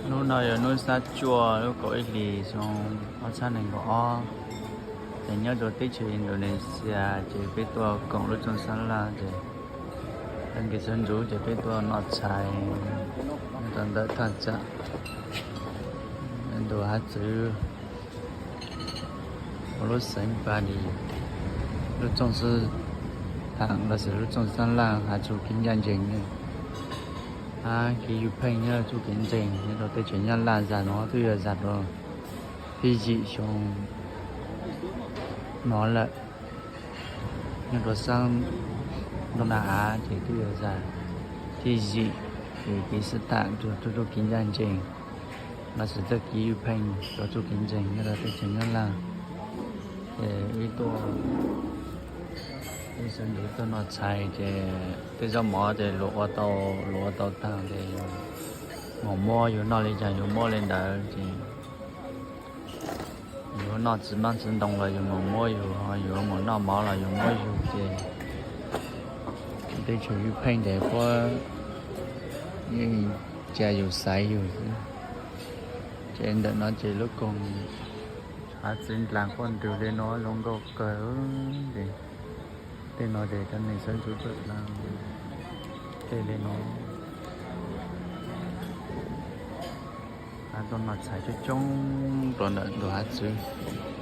Hnub no yog hnub xab cuaj lub kaum ib hlis xyoo ob txhiab nees nkaum ob, ces nyob rau teb chaws Indonesia ces peb tuaj koom lub rooj sab laj ces tag kis sawv ntxov ces peb tuaj noj tshais nyob rau ntawm thaj tsam ntu hav txwv hauv lub xeev Pali, lub rooj sab tham los sis lub rooj sab laj hav tsuj kev ncaj ncees, hav kev yug pheej nyob tsuj kev ntseeg nyob rau teb chaws Nyab Laj zag no twb yog zag rau thib yim xyoo no lawm. Nyob rau sab Ntuj Nag Av ces twb yog zag thib yim, ces kev xab tham rau txuj kev ncaj ncees los sis txoj kev yug pheej rau txuj kev ntseeg nyob rau teb chaws Nyab Laj. Ces wb tuaj, wb sawv ntxov tuaj noj tshais ces tej zaub mov ces luag ua tau, luag ua tau tag ces yus mam muab yus noj li cas yus muab li ntawd ces yus noj txiv mab txiv ntoo los yus mam muab yus, yus mus noj mov los yus muab yus ces teb chaws yug pheej ces puab yeej cia yus xaiv yus xwb. Ces ntawm no ces lub koog hav txwv nplaag quaj nrws li no zoo nkauj kawg. Ces tej no ces cov neeg sawv ntxov tuaj dlaag tej li no, tuaj noj tshais coob coob rau ntawm ntu hav txwv.